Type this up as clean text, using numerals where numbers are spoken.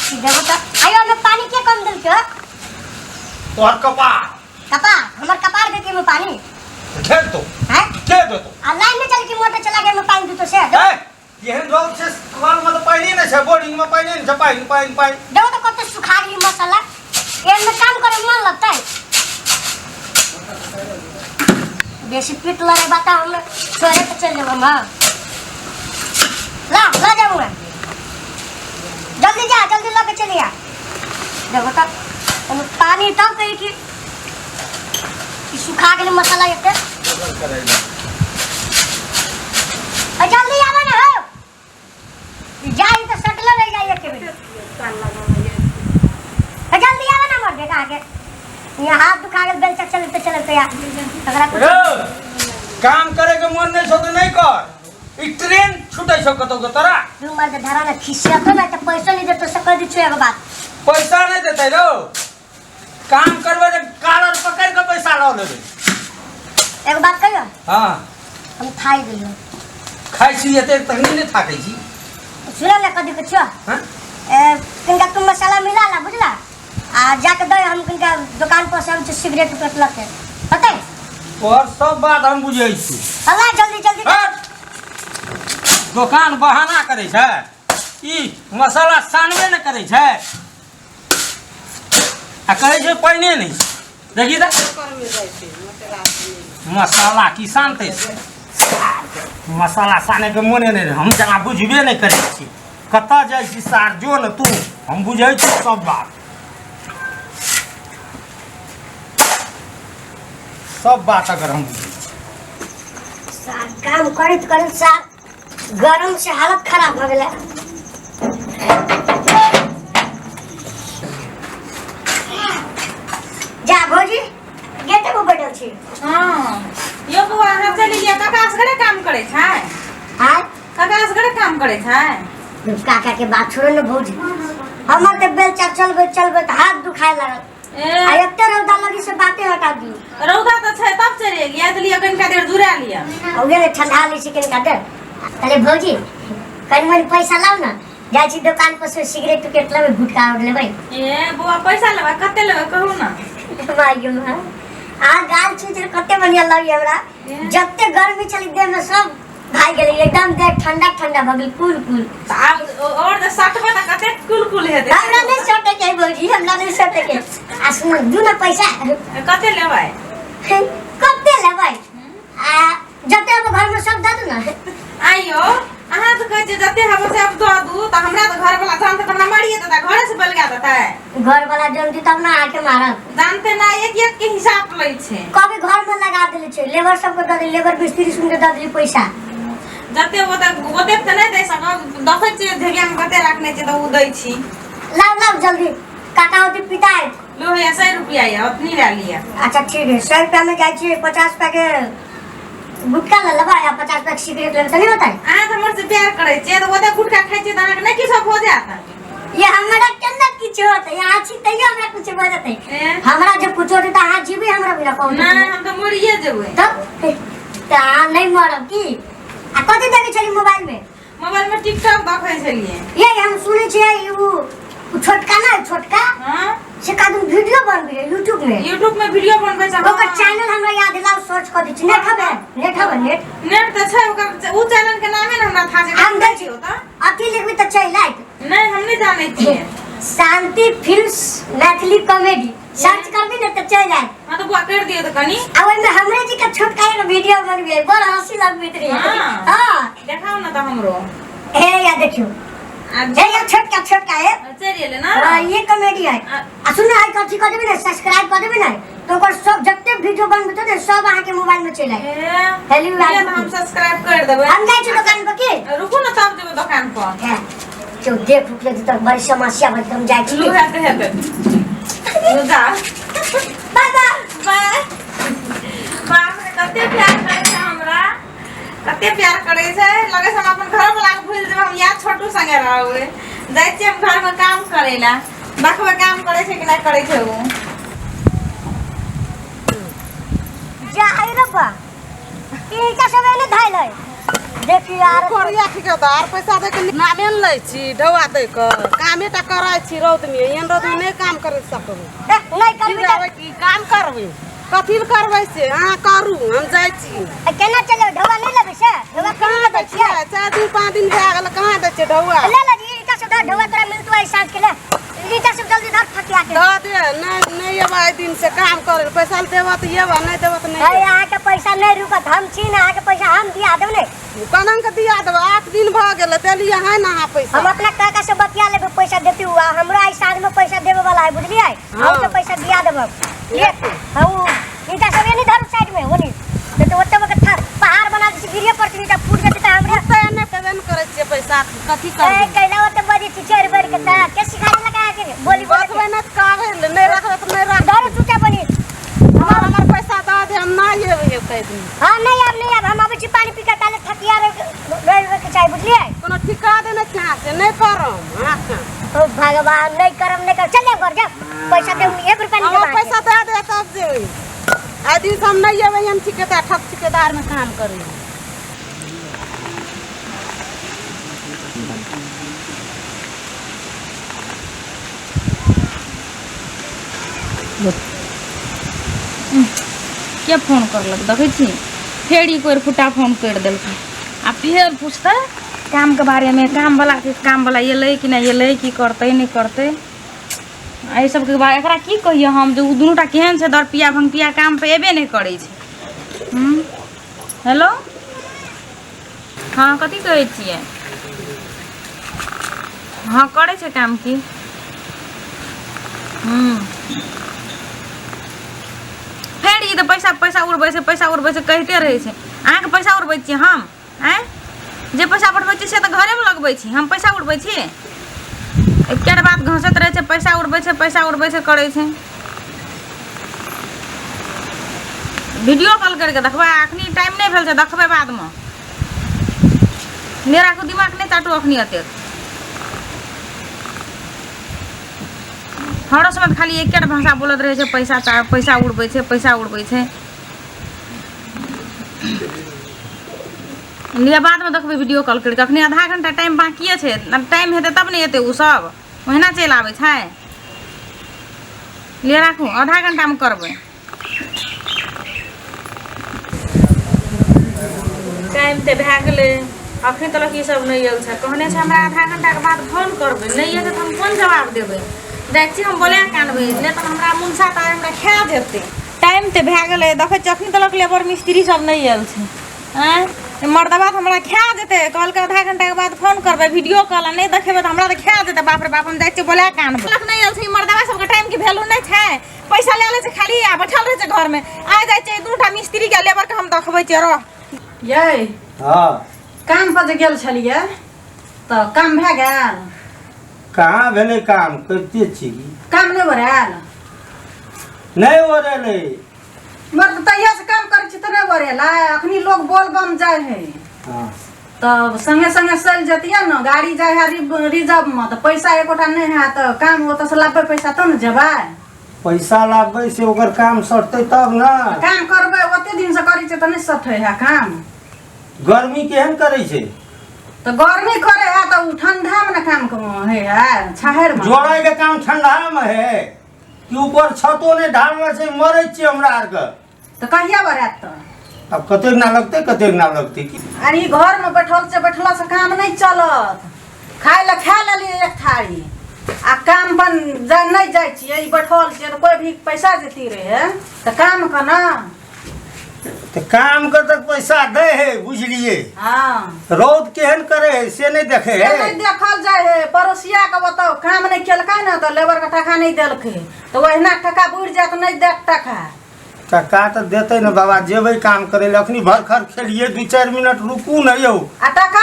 देखो तो आयो में पानी के कम देल के तोहर कपार। कपार हमर कपार देती में पानी ढेर तो हैं के दे तो आ लाइन में चल के मोटर चला के में पानी देतो से ए एहन रौद छै, कल में तो पानि नहि छै, बोरिंग में पानि नहि छै, पानि पानि पानि। देखो तो कते सुखा गेली मसाला, एहन में काम करे मन लगतै। बेसी पीट लड़े बता हम सोरे पे चल जेब हम। हाँ ला ला जाऊंगा, जल्दी जा, जल्दी लगे चलिया। देखो तो ओमे पानी तब कही कि ई सुखा गेलै मसाला एते। अ जल्दी आवा ना हो, ई जाई तो सटल रह जाई एके बेर। अ जल्दी आवा ना, मर देखा के यहाँ हाथ दुखा गेल बेलचा चलते चलते यार। तकरा कुछ रौ, काम करे के मन नहीं छौ तो नहीं कर। ई ट्रेन छूटे छौ कतौ के तोरा? तू मर दे धरा ना खिसियतो ना त पैसा नहीं देतो से कह दी छो एगो बात। पैसा नहीं देते रौ, काम करबे तऽ कालर पकड़ के पैसा लऽ लेबै। एगो बात कहियो? हाँ। हम थाई गेलियो। खाइ छी एते तखनी नहि थाकै छी। सुन ले कथी के छियो। हाँ? ए किनका तू मसाला मिला ला बुझला, आ जाके दे हम किनका दुकान पर से हम सिगरेट उगरेट लके होतै। तोहर सब बात हम बुझै छी। हला जल्दी जल्दी। हट! दोकान बहाना करै छै, ई मसाला सानबे नहि करै छै आ कहै छै पानिए नहि छै। देखी तऽ मसाला की सानतै? मसाला सानैके मोने नहि रहै। हम जेना बुझबे नहि करै छी कतऽ जाइ छी सार, जो ने तू, हम बुझै छी सब बात, सब बात अगर हम बुझै छी। सार काम करैत करैत सार गरम से हालत खराब भऽ गेलै। जा भौजी गेटे पर बैठल छी। हाँ यो बौआ, अहाँ चलि लिअ। काका असगरे काम करै छै? आय? काका असगरे काम करै छै? काका के बात छोड़ो ने भौजी, हमर तऽ बेलचा चलबैत चलबैत हाथ दुखाए लागल। ए आ एते रौदा लगी से बाते हटा दियौ। रौदा तऽ छै तब चलि एलियै, तऽ लिअ कनिका देर जुड़ा लिअ। उहे ने ठंडा लै छी कनिका देर। अरे भौजी कनि मनि पैसा लाउ ने, जाइ छी दोकान पर से सिगरेट उगरेट लेबै, गुटखा आओर लेबै। ए बौआ पैसा लेबै? कते लेबै कहू ने। माय गे माय, आ गाल छुचल कते बढ़िया लगै हमरा। जते गर्मी चली देह में सब भागि गेलै, एकदम देह ठंडा ठंडा भऽ गेल, कुल कुल। तऽ आब आओर जे सटबै तऽ कते कुल कुल हेतै। हमरा नहि सटे के भौजी, हमरा नहि सटे के। आ सुन दू ने पैसा। कते लेबै? कते लेबै? आ जते अब घर में सब दऽ दू ने। आइयो अहाँ तऽ कहै छियै जते हबो से अब दऽ दू, तऽ हमरा तऽ घर वाला जानते तऽ हमरा मारिए देतै, घरे से बलगा देतै। घर वाला जानती तब ना आके मारत। जानते ना, एक एक के हिसाब लै छै। कभी घर में लगा देले छै, लेबर सबके दऽ देली, लेबर मिस्त्री सुन के दऽ देली पैसा। जते ओते ओते तऽ नहि दे सकब, देखै छियै झेगिया में कते राखने छियै तऽ ओ दै छी। लाओ लाओ जल्दी, काका होती पिटाए। लो भैया 100 रुपया ये, उतनी ले लिया। अच्छा ठीक है, 100 रुपया में जाइ छियै 50 रुपया के गुटखा ले लेबै आ 50 रुपया के सिगरेट लेबै तऽ नहि होतै? अहाँ तऽ हमर से प्यार करै छियै तऽ ओते गुटखा खाइ छियै तऽ अहाँके नहि किछो भऽ जायत? ये हमरा केना किछु होतै? यहाँ छी तैयो हमरा कुछ भऽ जेतै? ए? हमरा जब कुछ होतै तऽ अहाँ जीबै हमरा बिना? कहू। नहि, हम तऽ मरिए जेबै। तब तऽ अहाँ नहि मरब की? आ कथी देखै छली मोबाइल में? मोबाइल में टिकटॉक देखै छलियै। ये हम सुनै छियै उ उ छोटका ना, छोटका। हाँ। से कादू वीडियो बनबै है यूट्यूब में। यूट्यूब में वीडियो बनबै छै। ओकर चैनल हमरा याद लाओ, सर्च कर दै छी। नेट हवे? नेट हवे? नेट नेट तऽ छै, ओकर उ चैनल के नामे ने हमरा था छै। हम दै छी। तऽ अथी लिखबी तऽ चलि आयत। नहि, हम नहि जानै छियै। शांति फिल्म्स मैथिली कॉमेडी सर्च करबी ने तऽ चलि आयत। हाँ तऽ बुआ कर दियौ तऽ कनी। आ ओहिमे हमरे जी के छोटका एगो वीडियो बनबे, बड़ हंसी लगबैत रहे। हाँ। हाँ। देखाउ ने तऽ हमरो। हे या देखियौ। आ हे या छोटका छोटका है। चलि एलै ना। हाँ, ये कॉमेडी है। आ सुन आइ कथी कर देबी ने, सब्सक्राइब कर देबी ने तो ओकर सब जते वीडियो बनबे ने सब अहाँ के मोबाइल में चलि आयत। ए, हेलो, लिअ तऽ हम सब्सक्राइब कर देबै। हम जाइ छी दुकान पर की? रुकू ने तब जेबै दोकान पर। है जो देख उख लेते तक बड़ी समस्या बन, हम जाइ छी। लू हेतै हेतै लू जा। Bye bye. बाय। बाप रे, कते प्यार करै छै हमरा, कते प्यार करै छै। लगै छै हम अपन घर वाला के भूलि जेबै, हम याद छोटू संगे रहबै। जाइ छियै हम घर में काम करै ला, देखबै काम करै छै कि नहि करै छै ओ। जा आई रब्बा, ईटा सब एने धाइल है। देखी यार। कोरिया ठेकेदार पैसा दे के नामे ने लै छी, ढौआ दै के कामे टा करै छी। रौद में एहन रौद में नहि काम कर सकबै। ए, नहीं करबी तऽ करबै की काम करबै, कथी लए करबै से अहाँ करू, हम जाइ छी। ए, केना चले? ढौआ नहीं लेबै से? ढौआ केना कहाँ दै दै छियै? छियै? 4 दिन 5 दिन भए गेल, कहाँ दै छियै ढौआ? ले ले जी, ईटा सब धर, ढौआ तोरा मिलतो है साँझ के। ले ईटा सब जल्दी धर थकिया के। दऽ दे। नहि, नहि एबै एहि दिन से काम करे। पैसा देबऽ तऽ एबऽ, नहि देबऽ तऽ नहि। अरे, अहाँके पैसा नहीं रुकत, हम छी ने, अहाँके पैसा हम दिया देब ने। केना के दिया देबै? 8 दिन भऽ गेलै, देलियै है ने अहाँ पैसा? हम अपना काका से बतिया लेबै, पैसा देती हुआ। हमरा आई साँझ में पैसा देवे वाला है, बुझलियै? हम के पैसा दिया देब। ले हाँ, ईटा सब एनी धरू साइड में ओनी, नहीं तो ओते वक्त पहाड़ बना दै छी, गिरिए पड़तै, ईटा फूट जेतै तऽ हमरे। तऽ एने देबे ने करै छियै पैसा, कथी ए करबै? कैला ओते बजै छी चढ़ बढ़ के, ता के सिखा देलक अहाँके बोली बोले? बचबै ने तऽ कहबै, नहि रखबै तऽ नहि रखबै। धरू चूचा बनी। हमर पैसा दऽ दे, हम नहि एबै कै दिन। हाँ, नहीं आब, नहीं आब। हम आबै छी पानी पी के, ताले थकिया रह के चाही, बुझलियै? कोनो ठिका देने छी अहाँ से? नहि करब अहाँके। ओ भगवान, नहीं करम, नहीं करम, चल जाओ घर, जाओ। पैसा दे, 1 रुपया नहीं हमर देब। पैसा दे दे तब जेबै। आइ दिन से हम नहि एबै हम ठिकेदार, ठक ठिकेदारमे काम करै। के फोन करलक? देखै छी, फेर ई कोइ फुटा फोन करि देलकै आ फेर पुछतै कामके बारेमे, कामवला के, कामवला एलै कि नहि एलै, की करतै नहि करतै, एहि सबके बारे। एकरा की कहियै हम जे ओ दुनूटा केहन छै, दरपिया भंगपिया, काम पे एबे नहि करै छै। हेलो, हँ, कथी कहै छियै? हँ, करै छै काम की। फेर ई तऽ पैसा पैसा उड़बै छै, पैसा उड़बै छै कहिते रहै छै। अहाँके पैसा उड़बै छियै हम? आँय, जे पैसा पठबै छी से तऽ घरेमे लगबै छी, हम पैसा उड़बै छी? एके बात घसैत रहै छै, पैसा उड़बै छै, पैसा उड़बै छै करै छै। वीडियो कॉल करिके देखबै? अखनी टाइम नहि भेल छै, देखबै बादमे। नहि राखू, दिमाग नहि चाटू अखनी एतेक। हरो समय खाली एके भाषा बोलत रहै छै, पैसा पैसा उड़बै छै, पैसा उड़बै छै। लिअ, बादमे देखबै वीडियो कॉल करिके। अखनी आधा घंटा टाइम बाकिए छै, टाइम हेतै तब ने एतै ओ सब, ओहिना चलि आबै छै? लिअ, राखू, आधा घंटामे करबै। टाइम तऽ भए गेलै, अखन तलक ई सब नहि आयल छै। कहने छै हमरा आधा घंटाके बाद फोन करबै। नहि एतै तऽ हम कोन जवाब देबै? जाइ छी हम, बोला कऽ आनबै, नहि तऽ हमरा मुनसा तऽ हमरा खा जेतै। टाइम तऽ भए गेलै, देखै छियै अखन तलक लेबर मिस्त्री सब नहि आयल छै। आँय, मर्दबा तऽ हमरा खा जेतै। कहलकै आधा घंटाके बाद फोन करबै वीडियो कॉल, आ नहि देखेबै तऽ हमरा तऽ खा जेतै। बाप रे बाप, हम जाइ छियै, बोला कऽ आनबै। तलक नहि आयल छै। ई मर्दबा सबके टाइमके वैल्यू नहि छै। पैसा लए लै छै खाली आ बैठल रहै छै घरमे। आइ जाइ छै दूटा मिस्त्रीके लेबरके हम देखबै छियै, रह। यै। हँ। काम पर जे गेल छलियै तऽ काम भए गेल? कहाँ भेलै काम, करिते छी। काम नहि ओरायल? नहि ओरेलै। मर्द, तहिया से काम करै छी तऽ नहि ओरेलै? अखनी लोग बोल बम जाइ है। तब संगे संगे चलि जतियै ने। गाड़ी जाइ है रिजर्व मे, तऽ पैसा एकोटा नहि है, तऽ काम ओतऽ से लाबबै पैसा तब ने जेबै। पैसा लाबबै से ओकर काम सटतै तब ने। काम करबै, ओते दिन से करै छै तऽ नहि सटै है काम? गर्मी केहन करै छै। तऽ गर्मी करे है तऽ उ ठंडा मे ने काम है है छाहरि मे। जोड़ै के काम ठंडा मे है कि? ऊपर छतो नहि ढालल छै, मरै छियै हमरा आरके। तऽ कहिया बरात तऽ? आब कतेक ना लगतै, कतेक ना लगतै की। अरे, ई घर में बैठल छै, बैठला से काम नहीं चलत। खाय ला खा लेलियै एक थारी आ काम बन जा नहीं जाइ छियै। ई बैठल छियै तऽ कोई भी पैसा देती रहे तऽ काम केना? तऽ काम के तऽ पैसा दै है, बुझलियै? रौद केहन करे है से नहि देखे से है? नहीं देखल जाइ है। पड़ोसिया के बताओ, काम नहीं केलकै ने तऽ लेबर के टका नहीं देलकै, तऽ ओहिना टका बुड़ि जायत, नहीं देत टका। टका तऽ देतै ने बाबा, जेबै काम करै लए। अखनी भरखर खेलियै, 2-4 मिनट रुकू ने यौ। आ टका